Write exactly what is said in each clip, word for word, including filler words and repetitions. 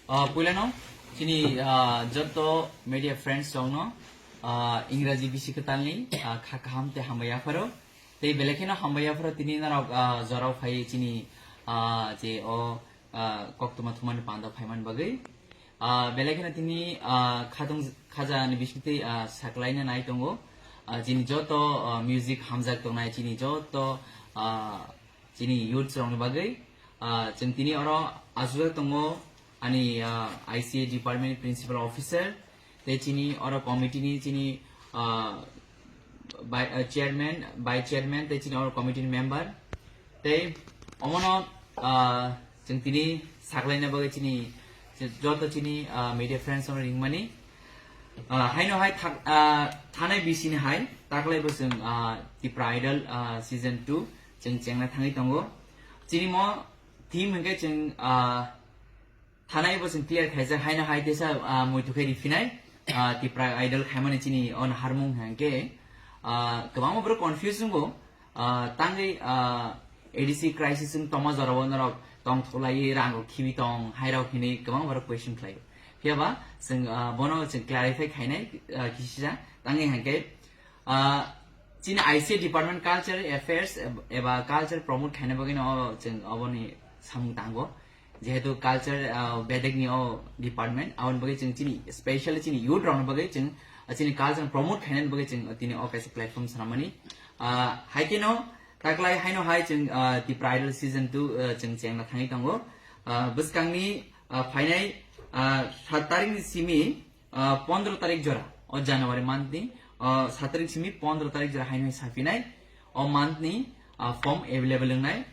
Ah, puilano chini, ah, joto media friends rokno, ah, Ingraji bisi kwtalni, ah, kha kaham tei hambai yapharo. Tei belai kheno hambai yapharo tini norok, ah, jorao phai chini, ah, je o, ah, koktwma thumani panda phaiman bagwi. Ah, belai kheno tini, ah, khatung khaja ni bisingtwi, ah, saklaina nai tongo. Ah, chini joto, ah, music hamjak tongnai chini joto, ah, chini youth rokni bagwi. Ah, chwng tini oro aswk tongo ani, ah, I C A department principal officer, tei chini oro committee ni chini, ah, bai-, ah, chairman, vice chairman, tei chini oro committee ni member. Tei omono, ah, chwng tini saklaina bagwi chini joto chini, ah, media friends rokno ringmani. Ah, haino hai thak-, ah, thanai bisini hai taklai bo chwng, ah, Tipra Idol, ah, season two chwng chengna thangwi tongo. Chini mo theme hwnkhe chwng, ah, thanai bo chwng clear khaijak haino hai teisa, ah, muitu khe riphinai, ah, Tipra Idol khaimani chini on harmung hwnkhe, ah, kwbangma borok confuse wngo, ah, tangwi, ah, A D C crisis wng tongma jorao norok tongthoklaiwi rang rok khibi tong hai rok hinwi kwbang borok question khlaio. Phiya ba chwng, ah, bono chwng clarify khainai, ah, kisisa tangwi hwnkhe, ah, chini I C A department culture affairs eb-, eba culture promote khaina bagwi no chwng oboni samung tango. Jehetu culture, ah, bedek ni o department, aboni bagwi chwng chini specially chini youth rokni bagwi chwng, ah, chini culture promote khainani bagwi chwng tini o kaisa platform swnamani. Ah, hai kheno taklai haino hai chwng, ah, Tipra Idol season two, ah, chwng chengna thangwi tongo. Ah, bwskangni, ah, phainai, ah, sat tarikni simi, ah, pondro tarik jora, o January month ni, ah, sat tarik simi pondro tarik jora haino hai saphinai, o month ni, ah, form available wngnai.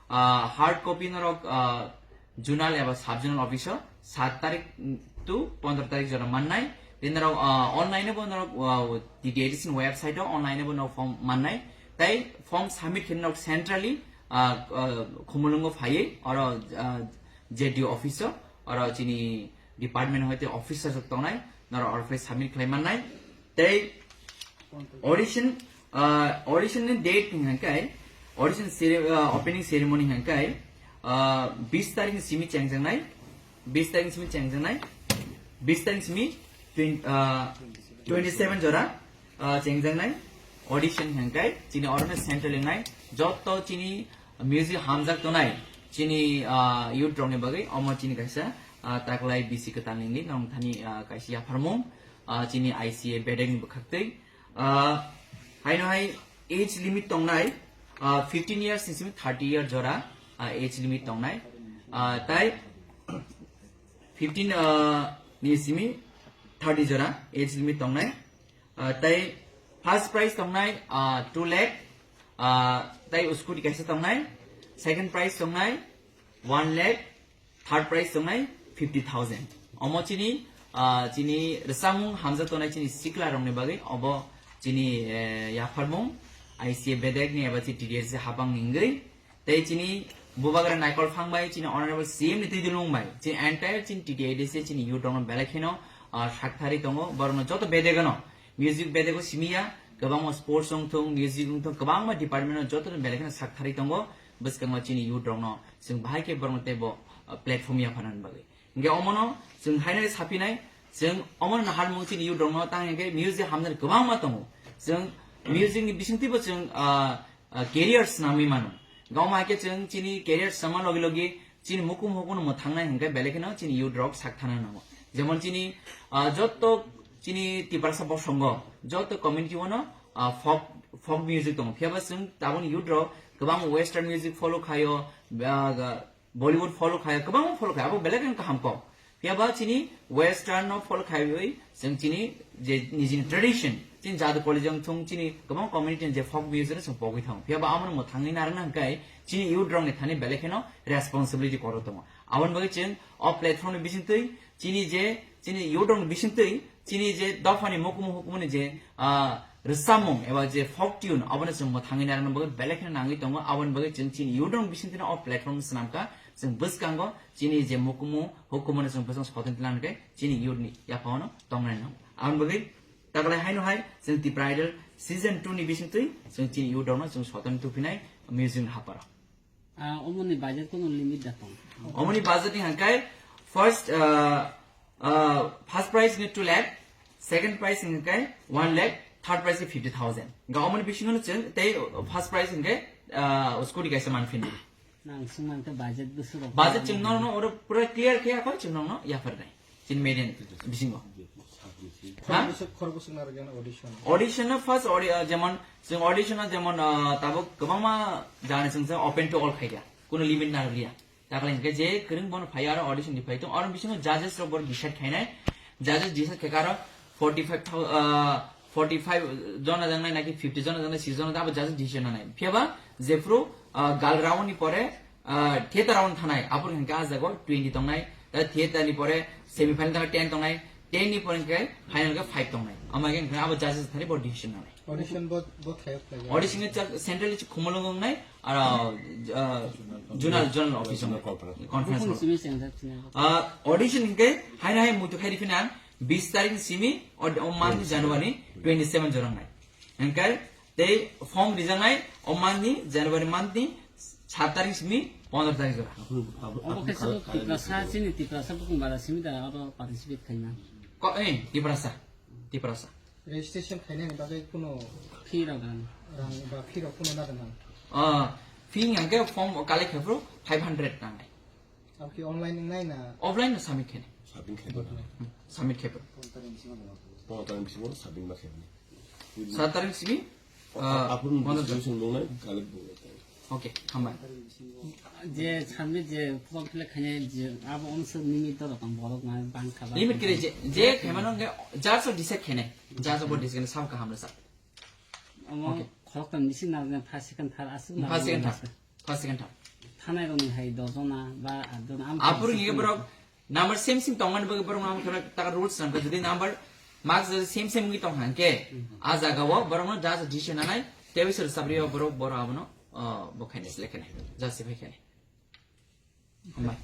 Ah, hard copy norok, ah, zonal eba sub zonal office o sat tarik to pondro tarik jora mannai. Tei norok, ah, online bo norok, ah, T T A D C ni website o online bo norok form mannai. Tei form submit khe norok centrally, ah, ah, Khumulwngo phaiwi oro, ah, Z D O office o, oro chini department hoite officer rok tongnai, norok oro phai submit khlai mannai. Tei audition, ah, audition ni date hwnkhe, audition cere-, ah, opening ceremony hwnkhe, ah, bis tarik ni simi chengjaknai, bis tarik ni simi chengjaknai, bis tarik ni simi twen-, ah, twenty seven jora, ah, chengjaknai audition hwnkhe chini oro no central wngnai joto chini music hamjak tongnai chini, ah, youth rokni bagwi omo chini kaisa, ah, taklai bisi kwtal nini nong thani, ah, kaisa yapharmung, ah, chini I C A bedek ni bwkhaktwi. Ah, haino hai age limit tongnai, ah, fifteen years ni simi thirty year jora, ah, age limit tongnai. Ah, tai fifteen, ah, ni simi thirty jora age limit tongnai. Ah, tai first prize tongnai, ah, two lakh, ah, tai scooty kaisa tongnai, second prize tongnai one lakh, third prize tongnai fifty thousand. Omo chini, ah, chini rwchapmung hamjak tongnai chini sikla rokni bagwi obo chini, eh, yapharmung I C A bedek ni eba chi T D S habang ni wngwi. Tei chini bubagra Naikol Phang bai, chini Honorable C M ni twi dulung bai, chini entire chini T T A D C chini youth rokno belai kheno, ah, sakthari tongo, borokno joto bedegano, music bedego simiya, kwbangma sports wngthung, music wngthung, kwbangma department o joto belai kheno sakthari tongo, bwskango chini youth rokno, chwng bahai khe borokno teibo, ah, platform yapharnani bagwi. Hingke omono chwng haino saphinai, chwng omono naharmung chini youth rokno tang hingke music hamnani kwbangma tongo. Chwng music ni bisingtwibo chwng, ah, ah, career swnamwi mano. Gawma hai khe chwng chini career swngma logi logi chini mukum hukuno mwthangnai hingke belai kheno chini youth rok sak thana nango. Jemon chini, ah, jotto chini Tiprasa bosongo, jotto community ono, ah, folk, folk music tongo. Phiya ba chwng taboni youth rok kwbang western music follow khaio, ah, Bollywood follow khaio, kwbangma follow khaio, abo belai kheno kaham kok. Phiya ba chini western no follow khaiwi chwng chini je nijini tradition, chini jadu koli jang thung chini kwbang community ni je folk music no chwng pogwi thango. Phiya ba amo no mwthangwi narwkna hwnkhe chini youth rok ni thani belai kheno responsibility kwrwi tongo. Aboni bagwi chwng o platform ni bisingtwi chini je, chini youth rok ni bisingtwi chini je dophani mukumu hukumu ni je, ah, rwchapmung eba je folk tune, abono chwng mwthangwi narwkna bagwi belai kheno nangwi tongo. Aboni bagwi chwng chini youth rok ni bisingtwi no o platform swnamkha, chwng bwskango chini je mukumu hukumu no chwng bwskango soton tlang khe chini youth ni yaphangno tongnai nango. Aboni bagwi taklai haino hai chwng Tipra Idol season two ni bisingtwi chwng chini youth rokno chwng soton tupinai music ni haparo. Ah, omoni budget kono limit da tong? Omoni budget ni hangkai First, uh, uh, first prize ni two lakh, second prize ni kai one lakh, third prize ni fifty thousand. Ga omoni bisingo no chwng tei first prize ni kai, uh, scooty kaisa manphini. Nang singmang te budget busu rok. Budget chwng no no oro pura clear khe ako chwng no no yapar nai. Chin median bisingo. Ha? Khorok bwswk narwkya na audition? Audition no first audi-, uh, jemon chwng audition no jemon, uh, tabuk kwbangma jani chwng open to all khaikha. Kuno limit narwkya. Takle hingke je kwrwng bono phai aro audition ni phai tong, aro bisingo judges rok bor decide khainai, judges decide khe aro forty five thousand, ah, forty five jona jangnai naki fifty jona jangnai, six jona abo judges decision nanai. Phiya ba jephru, ah, gal round ni pore, ah, theater round thanai, abor hingke ah jago twenty tongnai, ta theater ni pore semi final ta ten tongnai, ten ni pore hingke final ke five tongnai. Ama hingke abo judges thani bor decision nanai. Audition bo, bo khayak khayak. Audition ni chak central ni khumulung nai, aro, ah, zonal, zonal office zonal conference. Conference hall. Simi sengsa sini. Ah, audition hingke hai hai muitu khai riphinang bis tarik simi o, o month ni January twenty seven jorang nai. Hingke tei form rijak nai o month ni January month ni sat tarik simi pondro tarik jora. Obo khe sabo Tiprasa, chini Tiprasa bukung bara simi da oro participate khaina. Ko, eh, Tiprasa. Tiprasa. Registration khainani bagwi kuno fee rok nang. Rang ba fee rok kuno nada nang. Ah, fee hingke form collect khe phuru five hundred nangnai. Abo khe online nai na? Offline no submit khe. Submit khe. Submit khe phuru. Pondro tarik bisingo submit ma khe. Sat tarik simi, ah, Apun pondro tarik. Distribution nungnai collect bo. Okay, hambai. Je sambe je form fill up khainai je abo onse limit to rokam borok na bang kha ba. Limit kire je, je khemano nge jar so decide khainai. Jar so bo decide khainai sam kaham resa. Omo Okay. Khorok tam nisi na first second third asuk na. First second third. First second third. Thanai roni hai dojona ba atjona am. Apur nge borok Number same same tongmani bagwi borok no kheno taka rules nangkha, jodi number marks jodi same same wngwi tong hangkhe, a jaga o borok no just decision nanai, tei bai sir sabri o borok borok abono, ah, bo khainai select khainai, justify khainai. Hambai.